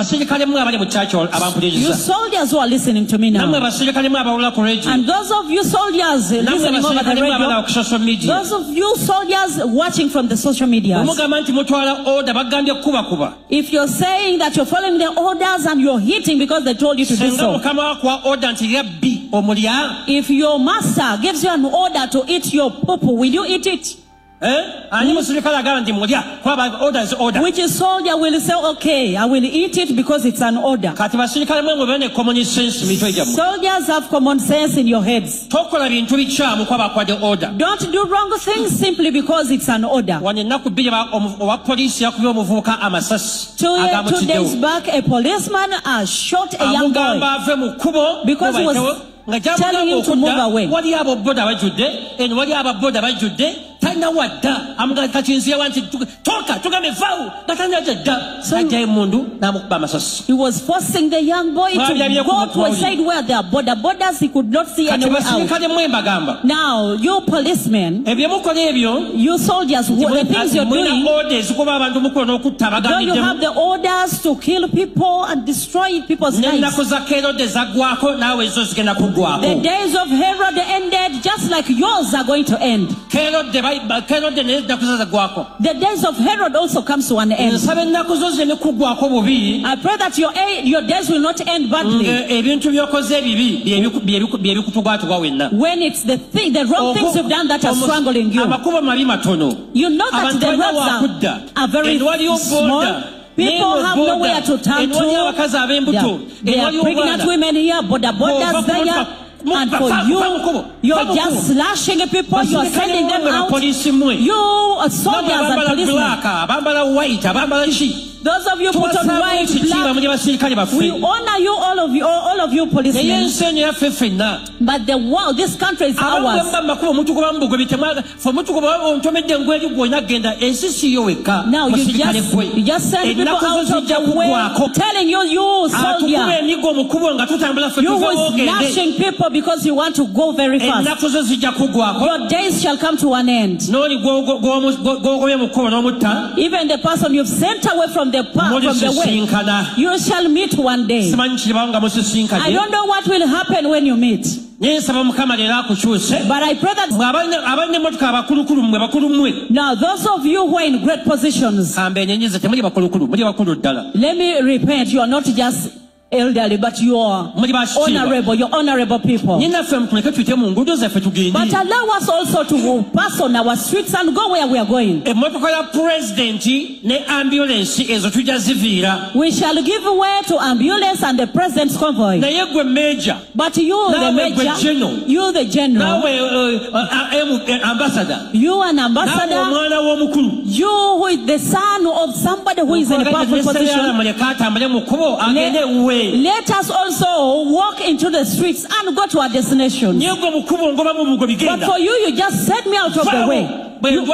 Basirikale mmwe abali mu church You abampuliriza. Soldiers who are listening to me Nammwe now, basirikale mmwe abawulira ku radio. And those of you soldiers Nammwe listening over the basirikale mmwe abalaba radio, ku social media. Those of you soldiers watching from the social media, Bwe mugamba nti mutwala order bagambye kukubakuba. If you're saying that you're following the orders and you're hitting because they told you to do Singa so, mukama wakuwa order nti lya bbi omulya. If your master gives you an order to eat your poo-poo, will you eat it? Eh? Ani musirikale agamba nti mulya kuba order is order. Which soldier will say, "Okay, I will eat it because it's an order"? Kati basirikale mmwe mube ne common sense mu mitwe gyammwe. Soldiers, have common sense in your heads. Tokola bintu bikyamu kuba bakuwadde order. Don't do wrong things simply because it's an order. Wano ennaku bbiri owa poliisi yakubye omuvubuka amasasi 2 days agamutiddewo. Back, a policeman shot a young boy Amugamba ave mu kkubo because he was nga telling gyamugamba him to move okudda away. waliyo aboboda bajjudde eno waliyo ababoda bajjudde talina wadda amugamba kati nziyawa nti toka tugambe vaawo nga talina gyadda ajjayo emundu n'amukuba amasasi. He was forcing the young boy to go to a side where there are border borders. He could not see Kati any way out. basirikale mmwe mbagamba Now, you policemen, ebyo mukola ebyo you soldiers, the things you're mulina doing, order ezikuba abantu mukuba n'okutta though you abagambiddemu have the orders to kill people and destroy people's lives. N'ennaku za Kerode zaggwako naawe ezo zigenda kuggwako. The days of Herod ended just like yours are going to end. Kerode Kerode naye ennaku ze zaggwako. The days of Herod also comes to an end. Nsaba ennaku zo zireme kuggwako bubi. I pray that your days will not end badly. Ebintu by'okoze ebibi bye bikutugwatugwa wenna. When it's the wrong things you've done that are strangling you. Amakubo mabi matono. You know that the roads are very small. People have nowhere to turn to. There are pregnant women here, border borders there. And for you, you're just slashing people, you're sending them out. You are soldiers and policemen. Those of you put on white, black, we honor you, all of you policemen. But the world, this country is ours. Now you just send people out of the way, telling you, you soldier, you who is lashing people because you want to go very fast. Your days shall come to an end. Even the person you've sent away from the path, from the way, you shall meet one day. I don't know what will happen when you meet. But I pray that now those of you who are in great positions, let me repent. You are not just elderly, but you are honorable. You're honorable people. But allow us also to pass on our streets and go where we are going. We shall give way to ambulance and the president's convoy. But you, the major, you, the general, you an ambassador, you who is the son of somebody who is in a powerful position, let us also walk into the streets and go to our destination. But for you, you just sent me out of the way. You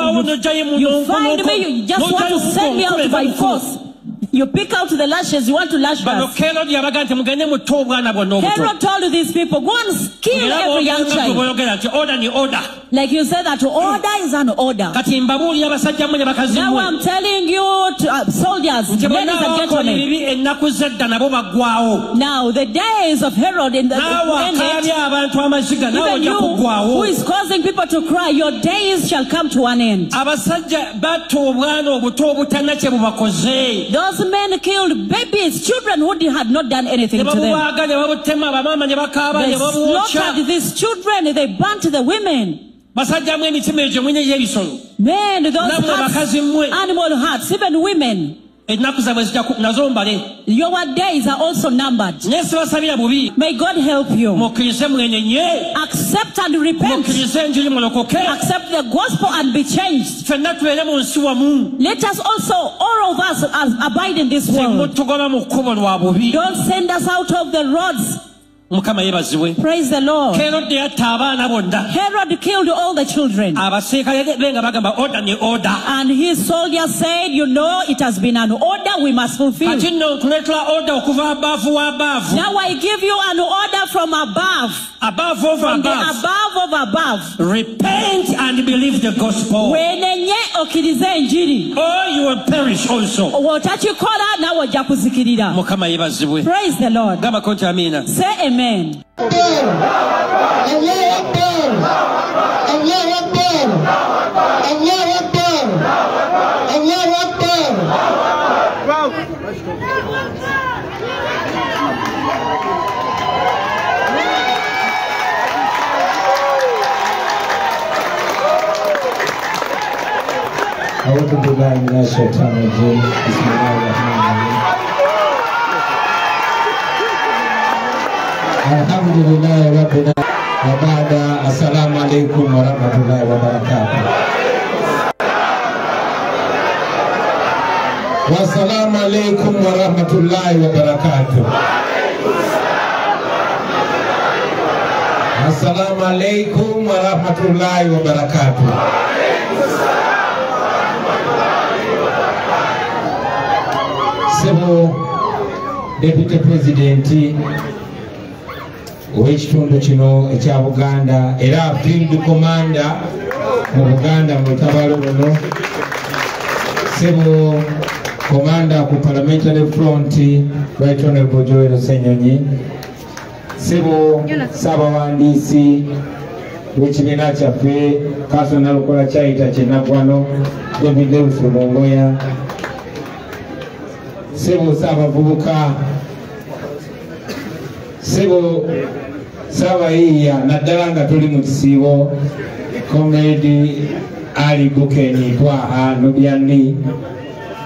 find me, you just want to send me out by force. You pick out the lashes, you want to lash us. Herod told these people, go and kill every young child. Like you said, that order is an order. Now I'm telling you, soldiers, ladies and gentlemen. Now the days of Herod in the ended, even you who is causing people to cry, your days shall come to an end. Those men killed babies, children who had not done anything to them. They slaughtered these children, they burnt the women. Men, those hearts, animal hearts, even women. Your days are also numbered. May God help you. Accept and repent. Accept the gospel and be changed. Let us also, all of us, abide in this world. Don't send us out of the roads. Praise the Lord. Herod killed all the children. And his soldiers said, you know, it has been an order we must fulfill. Now I give you an order from above. Above of from above. The above of above. Repent and believe the gospel. okkirize enjiri. Or you will perish also. Bw'otakikola naawe ojja kuzikirira. Mukama yeebazibwe. Praise the Lord. Gambako nti amiina. Say amen. Allahu Akbar! Allahu Akbar! Allahu Akbar! Allahu Akbar! أعوذ بالله من الشيطان الرجيم. بسم الله الرحمن الرحيم. الحمد لله رب العالمين وبعد. السلام عليكم ورحمة الله وبركاته. والسلام عليكم ورحمة الله وبركاته. السلام عليكم ورحمة الله وبركاته. Sebo Deputy President ow'ekitundu kino ekya Buganda era Field Commander mu Buganda mu lutabaalo luno, Sebo Commander ku Parliamentary Front Right Honorable Joel Ssenyonyi, Sebo Ssaabawandiisi w'ekibiina kyaffe Counsel Nalukoola Kyaita Kyenaggwano David Lewis Rubongoya, Sebo Ssaabavubuka, Sebo Ssaabayiiya naddala nga tuli mu kisiibo Comrade Ali Bukeni Twaha Nubian,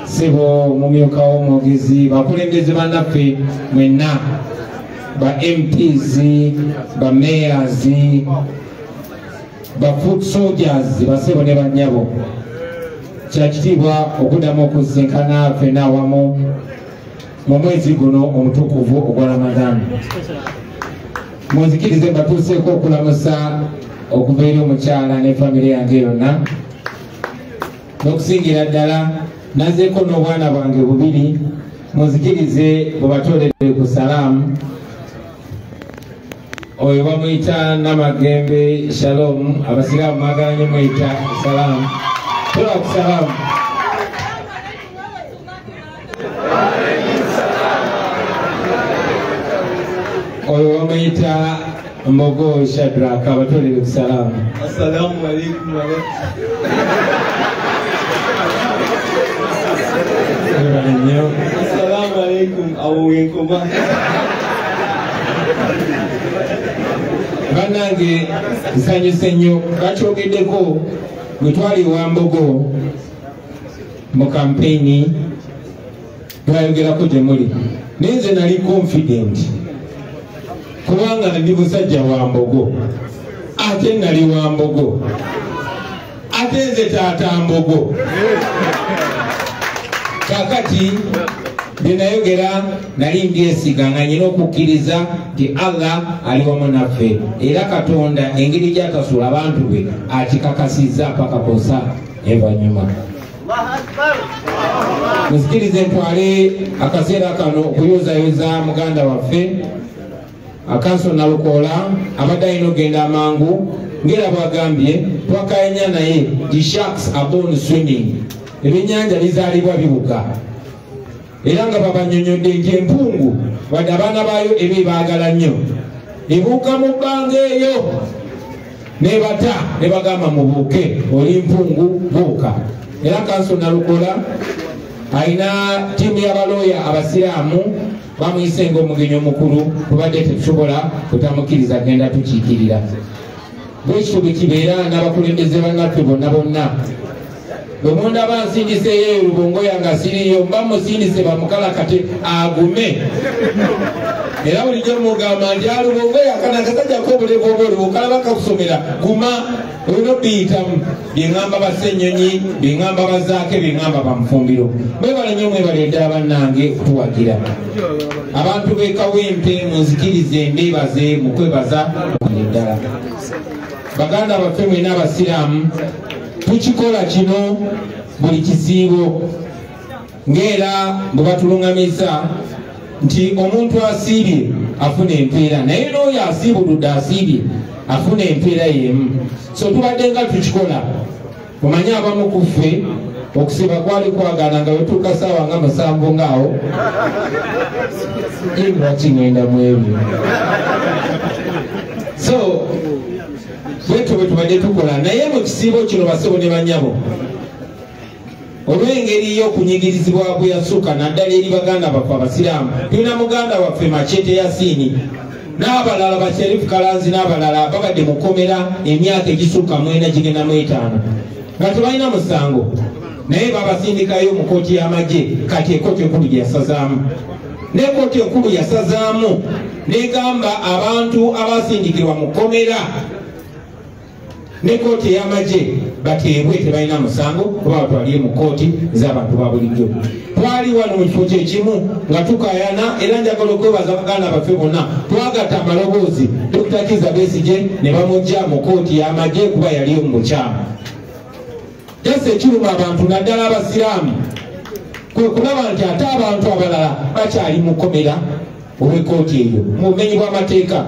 Sebo mumyuka w'omwogezi, bakulembeze bannaffe mwenna, ba MPs, ba mayors, ba foot soldiers, basebo ne bannyabo, kyakitiibwa okuddamu okusisinkana ffenna awamu mu mwezi guno omutukuvu ogwa Ramadhan. Munzikirize mbatuuseeko okulamusa okuva eri omukyala ne famire yange yonna, n'okusingira ddala nazeeko n'obwana bwange bubiri. Munzikirize bubatoolere ku salaamu. Oyo bamuyita Namagembe Shalom, abasiraamu mwagala nnyo muyita salaamu. Tola ku salaamu. Oyo bamuyita Mbogo Shadrack, abatolere ku salaamu. Assalamu alaikum wa rahmatullahi. Assalamu alaikum awo wenkoma. Bannange nsanyuse nnyo bakyogeddeko bwe twali wa Mbogo mu kampeyini twayogerako gye muli, naye nze nali confident kubanga ndi musajja wa Mbogo, ate nali wa Mbogo, ate nze taata Mbogo. Kaakati bye nayogera nali mbyesiga nga nnina okukkiriza nti Allah ali wamu naffe, era Katonda engeri gy'atasula abantu be akikakasizza paka ku nsa envannyuma. Muzikirize ntwale akaseera kano okuyozayoza muganda waffe Counsel Nalukoola abadde alina okugenda amangu, ng'era bw'agambye twakayanya naye the sharks are born swimming, ebyennyanja bizaalibwa bibuka, era nga babannyonnyodde nti empungu wadde abaana baayo eba ebaagala nnyo ebuuka mu bbanga eyo nebata ne bagamba mubuuke, oli mpungu buuka. Era Counsel Nalukoola alina ttiimu y'abalooya abasiraamu bamuyise ng'omugenyi omukulu, tubadde tetusobola kutamukkiriza genda tukiikirira. Bwekityo bwe kibeera n'abakulembeze bannaffe bonna bonna. Bwe mundaba nsindiseeyo Rubongoya nga siriiyo, mba musindise bamukalakate agume. Era bulijjo mugamba nti Rubongoya kana akasajja k'obulevu oba okalaba kakusomera, guma, olina obiyitamu. Bye ŋŋamba Bassennyonyi, bye ŋŋamba Bazaake, bye ŋŋamba Bamufumbiro. Mwebale nnyo, mwebale ddala bannange kutuwagira. Abantu b'e Kawempe munzikirize mbeebaze mu kwebaza ddala. Baganda baffe mwenna abasiraamu, tukikola kino buli kisiibo ng'era bwe batuluŋŋamizza nti omuntu asiibye afuna empeera, naye n'oyo asiibuludde asiibye afuna empeera y'emu. So tubadde nga tukikola Omanye abamu ku ffe okusiba kwali kwagaana nga wetuuka ssaawa nga 7 ng'awo lwaki ŋŋenda mu ebyo. So bwetyo bwe tubadde tukola, naye mu kisiibo kino bassebo ne bannyabo, olw'engeri y'okunyigirizibwa bwe yasukka naddala eri baganda baffe abasiraamu, tulina muganda waffe Machete Yasini n'abalala ba Sheriff Kalanzi n'abalala babadde mu kkomera emyaka egisukka 4 gigenda mu 5 nga tebalina musango, naye babasindikayo mu kkooti y'amagye. Kati ekkooti enkulu gye yasazaamu, n'ekkooti enkulu yasazaamu n'egamba abantu abasindikirwa mu kkomera ne kkooti ey'amagye bateebwe tebalina musango oba batwalire mu kkooti ez'abantu ba bulijjo. Twali wano mu kifo kyekimu nga tukaayana, era njagala okwebaza baganda baffe bonna twagatta amaloboozi Dr. Kizza Besigye ne bamuggya mu kkooti y'amagye kuba yaliyo mu bukyamu. Jase ekiruma abantu naddala abasiraamu kwe kulaba nti ate abantu abalala bakyali mu kkomera olw'ekkooti eyo mu bumenyi bw'amateeka.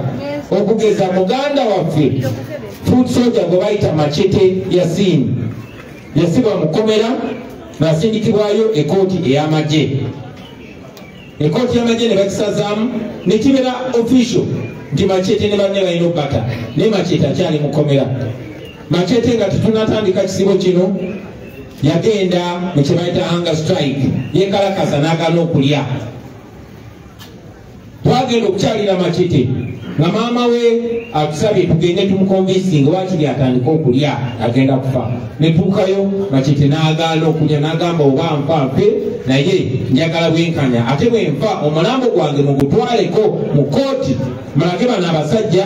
Okugeza muganda waffe foot soldier gwe bayita Machete Yasini yasibwa mu kkomera n'asindikibwayo ekkooti ey'amagye. Ekkooti y'amagye ne bakisazaamu ne kibeera official nti Machete ne banne balina obbata, naye Machete akyali mu kkomera. Machete nga tetunnatandika kisibo kino yagenda mu kye bayita hunger strike, yeekalakasa n'agaana okulya. Twagenda okukyalira Machete nga maama we atusabye tugende tumukonvinsinga waakiri atandike okulya agenda kufa. Ne tuukayo Machete n'agaana okulya n'agamba oba nfa nfe, naye njagala bwenkanya, ate bwe nfa omulambo gwange mugutwaleko mu kkooti mulage bano abasajja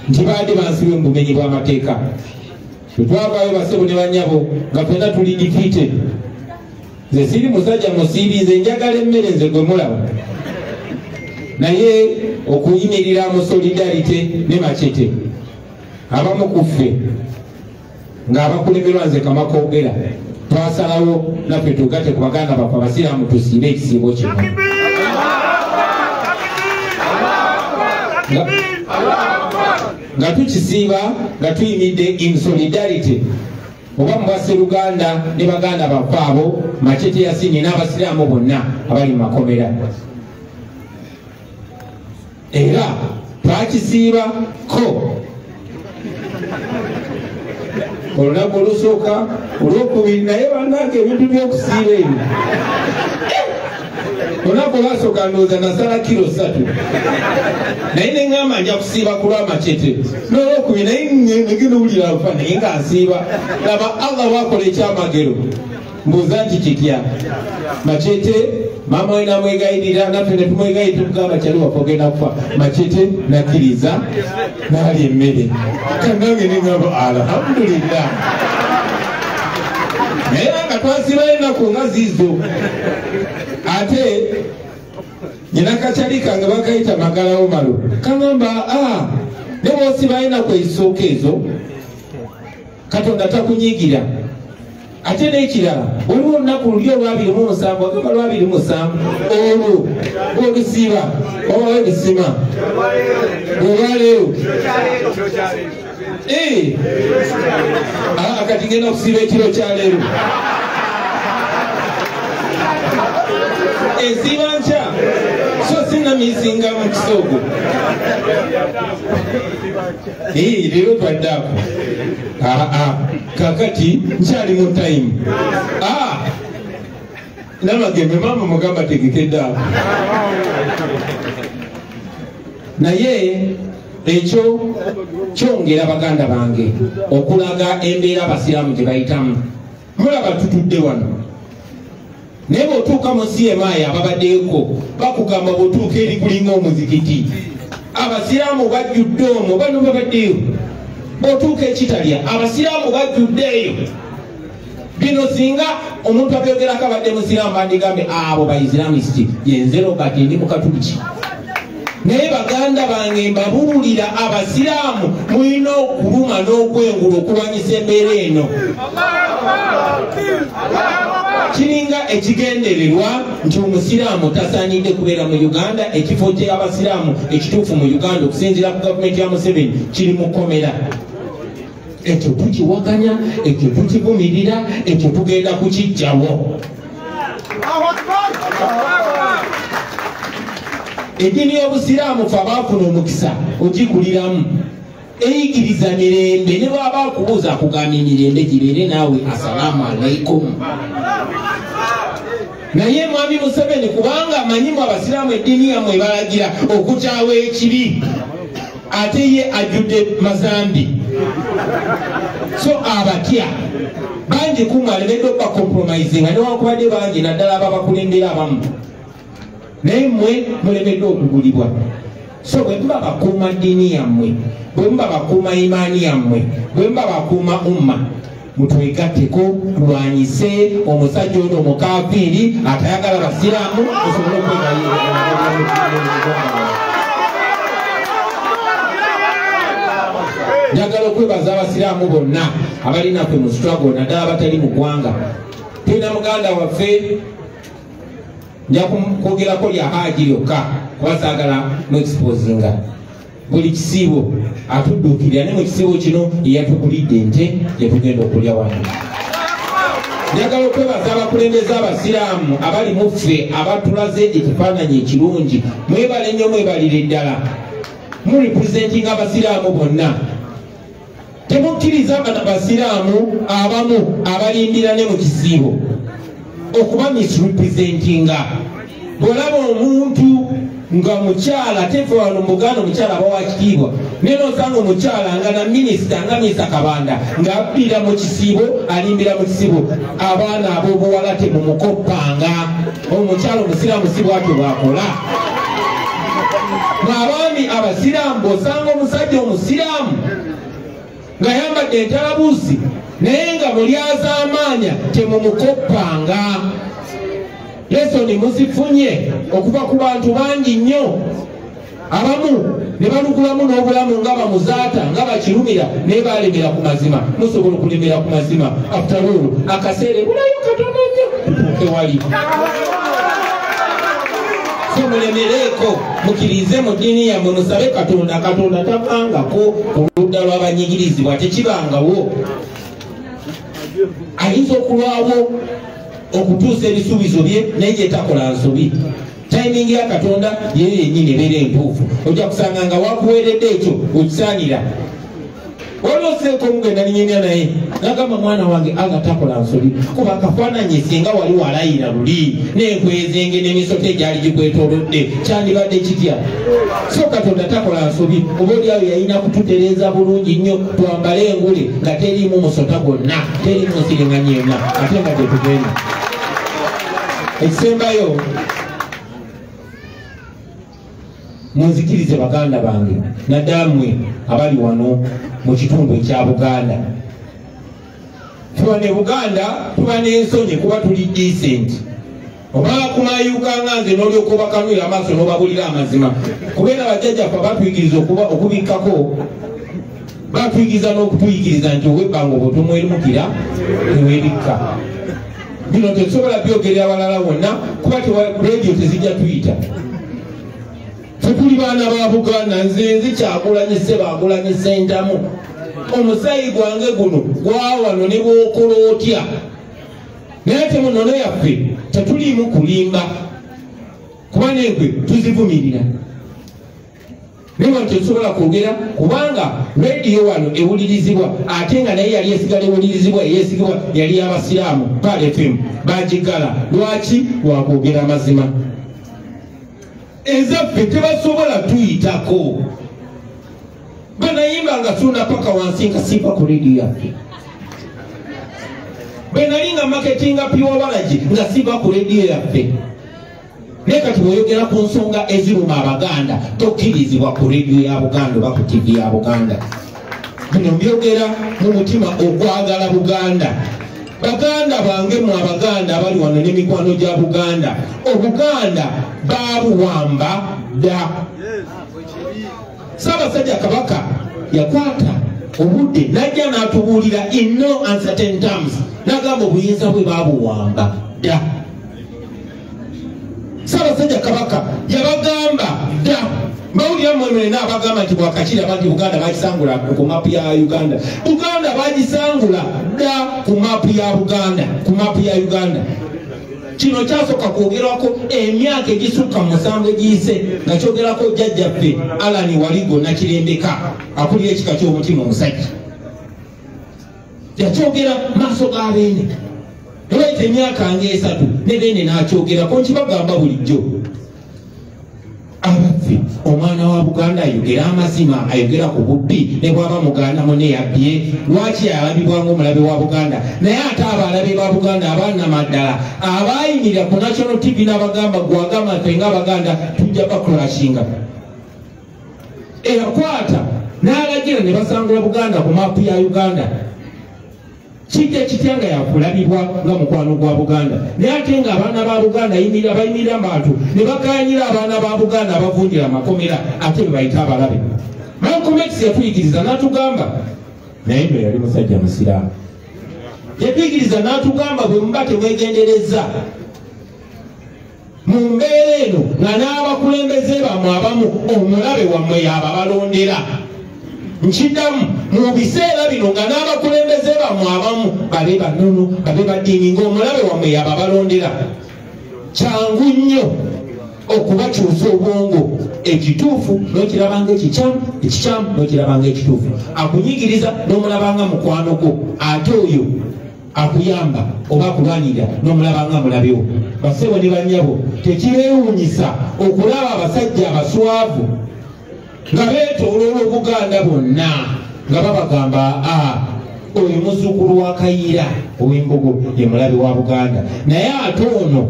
nti baadde bansibwe mu bumenyi bw'amateeka. Bwe twavaayo bassebo ne bannyabo nga ffenna tuli defeated. Nze siri musajja musiibi, nze njagala emmere nze gwe mulaba, naye okuyimirira mu solidarity ne Machete abamu ku ffe ng'abakulemberwa nze Kamakwogera twasalawo naffe tugatte ku baganda baffe abasiraamu tusiibe ekisiibo kino. Nga tukisiiba nga tuyimidde in solidarity oba mu basseruganda ne baganda baffe abo Machete Yasini n'abasiraamu bonna abali mu makomera. Era twakisiiba ko olunaku olusooka, olwokubiri, naye bannange ebintu by'okusiiba ebyo. Olunaku olwasooka ndowooza nasala kilo 3, naye ne ŋŋamba nja kusiiba ku lwa Machete. N'olwokubiri naye negenda owulira nfa, naye nga nsiiba. Laba Allah bw'akola ekyamagero, mbuuza nti kitya? Machete maama we n'amwegayirira, naffe ne tumwegayirira tumugamba kyali waffe ogenda kufa. Machete n'akkiriza n'alya emmere. Kannange ne ŋŋamba alhamdulillah. Naye nga twasibayo ennaku nga ziizo. Ate nyina kakyali kange bakayita Magalawo Malo, kaŋŋamba ne bw'osibayo ennaku ezisooka ezo Katonda takunyiigira. Ate n'ekirala waliwo olunaku luli olwa 27, agamba lwa 27, olwo olusiiba oba ebisima olwaleero kati ngenda kusiiba ekiro kya leero. Ensiiba nkya so sinnamisinga mu kisoogo. Leero twaddaako. Kakati nkyali mu time. Namagembe maama mugamba tegekedde. Naye ekyo kyongera baganda bange okulaga embeera abasiraamu gye bayitamu. Mulaba tutudde wano, naye bw'otuuka mu CMI ababaddeko bakugamba bw'otuuka eri gulinga omuzikiti, abasiraamu bajjudde omwo, bano babaddeyo. Bw'otuuka ekitalya abasiraamu bajjudde eyo. Bino singa omuntu abyogerako abadde musiraamu bandigambe abo baislamist, yenze Robert ndi mukatuliki. Naye baganda bange mbabuulira abasiraamu mulina okuluma n'okwengula okulwanyisa embeera eno. Kiringa ekigendererwa nti omusiraamu tasaanidde kubeera mu Uganda. Ekifo ky'abasiraamu ekituufu mu Uganda okusinziira ku gavumenti ya Museveni kiri mu kkomera. Ekyo tukiwakanya, ekyo tukivumirira, ekyo tugenda kukijjawo. Eddiini y'obusiraamu ffe abaafuna omukisa ogikuliramu eyigiriza mirembe, ne bw'aba akubuuza akugamba emirembe gibeere naawe, assalaamu alaikum. Naye mwami Museveni kubanga amanyi mu abasiraamu eddiini yammwe ebalagira okukyawa ekibi, ate ye ajjudde mazambi, so abatya bangi kumwe alemedde okubakompromisinga newankubadde bangi naddala ababakulembera abamu, naye mmwe mulemeddwa okugulibwa. So bwe muba bakuuma ddiini yammwe, bwe muba bakuuma imaani yammwe, bwe muba bakuuma umma, mutwegatteko tulwanyise omusajja ono omukafiiri atayagala basiraamu osobole okwegayiira. Njagala okwebaza abasiraamu bonna abali naffe mu struggle naddala abatali mu ggwanga. Tulina muganda waffe, nja kwogerako lya Haaji lyokka kuba saagala mu exposinga. Buli kisiibo atudduukirira, ne mu kisiibo kino yeyatukulidde ente gyetugenda okulya wano. Njagala okwebaza abakulembeze abasiraamu abali mu ffe abatulaze ekifaananyi ekirungi. Mwebale nnyo, mwebalire ddala, mu representinga abasiraamu bonna. Temukkiriza basiraamu abamu abalimbira ne mu kisiibo okuba misrepresentinga. Bw'olaba omuntu nga mukyala, tefe wano mu Buganda omukyala aba wa kitiibwa, naye n'osanga omukyala nga na minisita nga Minisita Kabanda ng'abbira mu kisiibo, alimbira mu kisiibo, abaana ab'obuwala temumukoppanga. Omukyala omusiraamu si bw'atyo bw'akola. Abaami abasiraamu bw'osanga omusajja omusiraamu ng'ayambadde entalabuusi naye nga mulyazaamaanya, temumukoppanga. Lesoni muzifunye okuva ku bantu bangi nnyo, abamu ne balugulamu n'obulamu nga bamuzaata nga bakirumira, naye balemera ku mazima. Musobola okulemera ku mazima, after all akaseera ebulayo katono nnyo tutuuke wali. So mulemereeko, mukkirize mu ddiini yammwe, musabe Katonda. Katonda tavangako ku ludda lw'abanyigirizibwa, tekibangawo. Ayinza okulwawo okutuusa ebisuubizo bye, naye gye takola nsobi. Tayimingi ya Katonda yeyo yennyini ebeera entuufu. Ojja kusanga nga wakuweeredde ekyo okisaanira. Waliwo seeko omugenda ninyumya naye nagamba, mwana wange Allah takola nsobi, kuba akafaananyi singa wali walayira luli n'enkwezenge n'emisota egyali gikwetoolodde kyandibadde kitya? So Katonda takola nsobi, oba oliawo yalina kututereeza bulungi nnyo twambale engule nga teriimu musota gwonna, teriimu nsiringanyi yonna, ate nga gye tugenda. Ekisembayo, munzikirize baganda bange naddala mmwe abali wano mu kitundu ekya Buganda. Tuba ne Buganda tuba n'ensonyi kuba tuli decent. Oba kumayuka nga nze n'olyoka obakanulira amaaso n'obabulira amazima, kubeera bajjajjaffe batuyigiriza okubikkako, batuyigiriza n'okutuyigiriza nti ow'ebbanga obwo tomwerumukira teweebikka. Bino tetusobola byogerera balala bonna kuba rediyo tezijja tuyita. Tetuli baana ba Buganda, nze nze Kyagulanyi Ssebaagulanyi Ssentamu. Omusaayi gwange guno gwa wano ne bw'okola otya, naye ate mu nnono yaffe tetuliimu kulimba, kuba n'enkwe tuzivumirira. Naye wano tetusobola kwogera kubanga rediyo wano ewulirizibwa, ate nga naye yali esigala ewulirizibwa, eyeesigibwa yali y'abasiraamu Pearl FM, bagiggala. Lwaki? Lwakwogera amazima. Ezaffe tebasobola tuyitako. Bwe nayimba nga suna paka wansi nga siva ku rediyo yaffe, bwe nali nga maketinga pure waragi nga siva ku rediyo yaffe. Naye kati bw'oyogera ku nsonga eziruma Abaganda tokkirizibwa ku rediyo ya Buganda oba ku TV ya Buganda. Bino mbyogera mu mutima okwagala Buganda. Baganda bange mu Abaganda abali wano n'emikwano gya Buganda, Obuganda baabuwamba dda. Ssaabasajja Kabaka yakwata obudde n'ajja n'atubuulira in no uncertain terms, n'agamba obuyinza bwe baabuwamba dda. Ssaabasajja Kabaka yabagamba dda. Mbawulira mmwe mwenna abagamba nti bwakakiraba nti Buganda bakisangula ku mapu ya Uganda. Buganda Bagisangula dda ku maapu ya Buganda, ku maapu ya Uganda. Kino kyasooka kwogerwako emyaka egisukka 7 egiyise nga kyogerako jjajjaffe Alani Waligo Nakirembeka akulira ekika ky'omutima omusajja. Yakyogera maaso ga Beene. Olwayita emyaka nga 3 ne Beene n'akyogerako. Nkibagamba bulijjo, abaffe, omwana wa Buganda ayogera amazima, ayogera ku bubbi ne bw'aba muganda munne yabbye, lwaki alabibwa ng'omulabe wa Buganda? Naye ate abalabe ba Buganda abannamaddala abayimirira ku National TV n'abagamba gwagamba ffe ng'Abaganda tujja bakulashinga. Eyakwata n'alagira ne basangula Buganda ku maapu ya Uganda. Kijja kitya nga yakulabibwa nga mukwano gwa Buganda, naye ate nga abaana ba Buganda bayimirira abantu ne bakayanyira abaana ba Buganda abavunjira amakomera ate be bayita abalabe. Malcolm X yatuyigiriza n'atugamba, naye nno yali musajja musiraamu, yatuyigiriza n'atugamba bwe muba temwegendereza mu mbeera eno nga n'abakulembeze bammwe abamu omulabe wammwe y'ababalondera. Nkiddamu, mu biseera bino nga n'abakulembeze bammwe abamu babe bannono, babe baddiini, ng'omulabe wammwe y'ababalondera. Kyangu nnyo okubakyusa obwongo, ekituufu n'okirabanga ekikyamu, ekikyamu n'okirabanga ekituufu. Akunyigiriza n'omulabanga mukwano gwo, ate oyo akuyamba oba akulwanirira n'omulabanga mulabewo. Bassebo ne bannyabo, tekibeewuunyisa okulaba abasajja abaswavu nga beetooloola Obuganda bwonna nga babagamba oyo muzzukulu wa Kayiira ow'Embogo ye mulabe wa Buganda, naye ate ono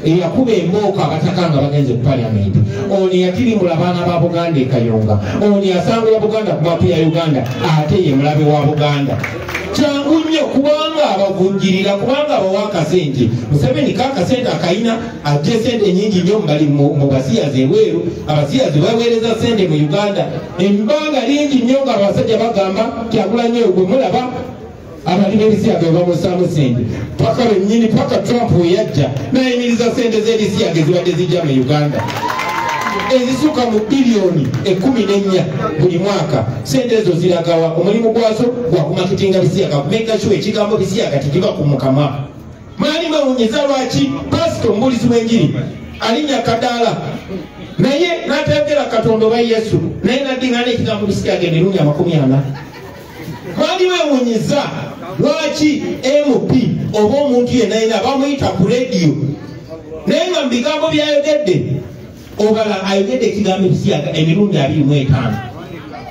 eyakuba embooko abataka nga bagenze ku Paliamenti, ono eyatirimula abaana ba Buganda e Kayonga, ono yasangula Buganda ku maapu ya Uganda, ate ye mulabe wa Buganda. Kyangu nnyo kubanga abavunjirira, kubanga abawa akasente. Museveni kaakasente akayina, ajja sente nyingi nnyo mu basiyazi ebweru, abasiyazi baweereza sente mu Uganda ebbanga lingi nnyo nga abasajja bagamba Kyagulanyi gwe mulaba abali b'ebisiyaga bamussaamu sente paka bennyini, paka Trump we yajja n'ayimiriza sente z'ebisiyaga ezibadde zijja mu Uganda ezisuka mu biliyoni 14 buli mwaka. Sente ezo ziragawa? Omulimu gwazo gwa kumakitinga bisiyaga, kumeka sure ekigambo bisiyaga tekiva ku mukama. Mwali mwewuunyiza lwaki pasito omubuulizi w'enjiri alinnya kadaala naye n'atayogera Katonda oba Yesu, naye n'addingana ekigambo bisiyaga emirundi 40. Mwali mwewuunyiza lwaki MP oba omuntu yenna yenna bamuyita ku rediyo, naye nga mu bigambo by'ayogedde obala ayogedde ekigambo ebisiyaga emirundi 25.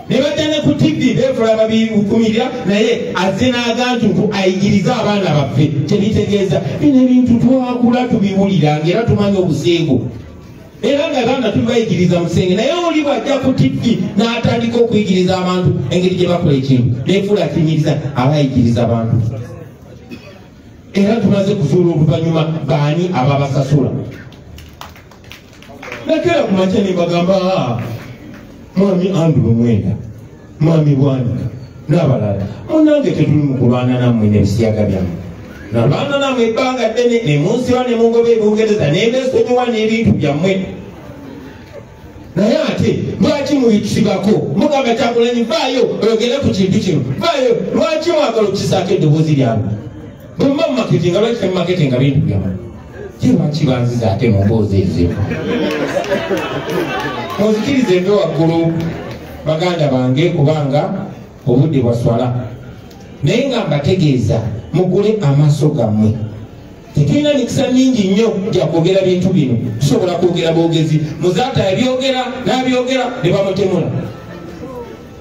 Ne bajja ne ku TV beefula babikumirira, naye azze n'aga nti ayigirize abaana baffe kyebitegeeza. Bino ebintu twakula tubiwulira ng'era tumanyi obuseego, era nga abaana tubibayigiriza musenge, naye oli bw'ajja ku TV n'atandika okuyigiriza abantu engeri gye bakola ekintu neefuula akinyiriza abayigiriza abantu. Era tumaze kuzuula oluvannyuma baani ababasasula. Nakeera ku makya ne mbagamba mwami Andrew Mwenda, mwami Bwanika n'abalala, munnange tetuli mu kulwana nammwe n'ebisiyaga byammwe. Nalwana nammwe ebbanga ddene ne munsiba ne mungoba e Bungereza ne mbeesonyiwa n'ebintu byammwe. Naye ate lwaki mubitusibako? Mugamba Kyagulanyi vaayo oyogere ku kintu kino, vaayo. Lwaki mwagala okukisaako eddoboozi lyammwe? Bwe muba mumaketinga, lwaki temumaketinga bintu byammwe? Ye lwaki banziza ate mu mboozi ezo? Munzikirize nve waggulu baganda bange, kubanga obudde bwaswala, naye nga mbategeeza mugule amaaso gammwe. Tetulina mikisa mingi nnyo gya kwogera bintu bino, tusobola kwogera bwogezi. Muzaata yabyogera n'abyogera ne bamutemula,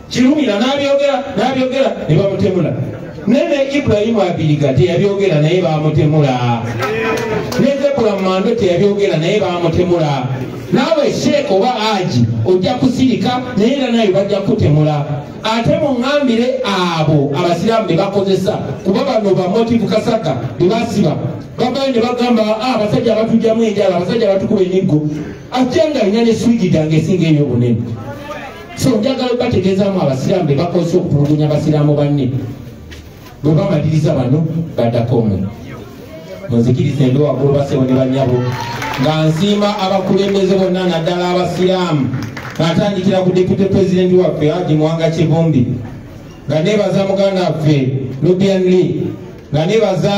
Kirumira n'abyogera n'abyogera ne bamutemula, nene Ibrahimu Abiriga teyabyogera naye bamutemula, ne Zebula Mando teyabyogera naye bamutemula. Naawe Sheikh oba Haji ojja kusirika, naye era naye bajja kutemula. Ate muŋŋambire abo abasiraamu be bakozesa, kuba bano ba Motive Kasaka be basiba bavayo ne bagamba abasajja abatujjamu enjala, abasajja abatukuba emiggo, ate nga alina ne swigida ng'esinga eyo obunene. So njagala obategeezaamu abasiraamu be bakozesa okutulugunya abasiraamu banne. Bwe bamaliriza bano baddako mmwe. Munzikirize nve waggulu bassebo ne bannyabo, nga nsiima abakulembeze bonna naddala abasiraamu, ng'atandikira ku deputy president waffe Haji Muwanga Kivumbi. Nga nebaza muganda waffe Nubian Lee, nga nebaza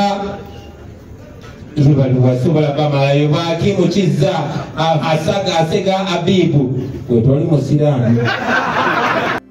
basobola bamalayo bakimu Kizza Asaga Asega Abibu gwe toli musiraamu.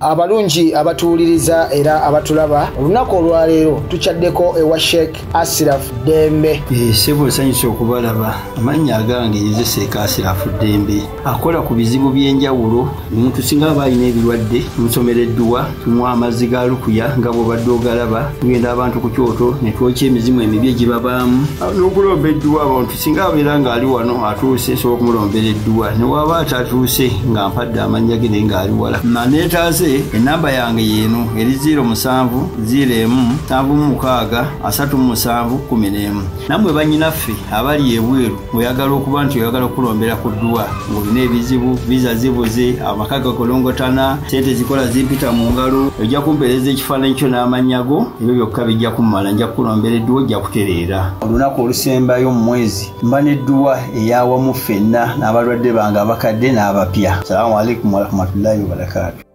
Abalungi abatuwuliriza era abatulaba, olunaku olwaleero tukyaddeko ewa Sheikh Asiraf Ddembe. Ssebo nsanyuse okubalaba. Amannya agange nze Sheikh Asiraf Ddembe, akola ku bizibu by'enjawulo. Omuntu singa aba alina ebirwadde tumusomera edduwa, tumuwa amazzi ga lukuya nga bw'obadde ogalaba, tugenda abantu ku kyoto ne twokya emizimu emibi egibabaamu n'okulomba edduwa. Abantu singa abeera ng'ali wano atuuse, nsobola okumulombera edduwa, ne waba atatuuse nga mpadde amannya ge naye ng'ali wala. Neetaase enamba yange yeeno eri 07 01 76 37 11. Nammwe bannyinaffe abali ebweru oyagala okuba nti oyagala okulombera ku dduwa ng'olina ebizibu, viza zibuze, amaka gakolongotana, sente zikola zimpita mu ngalo, ojja kumpeereza ekifaananyi kyo n'amannya go, ebyo byokka bijja kummala, nja kukulombera edduwa ojja kutereera. Olunaku olusembayo mu mwezi mba n'edduwa eyawamu ffenna n'abalwadde bange abakadde n'abapya. Salaamu alaikum warahmatullahi wabarakaatu.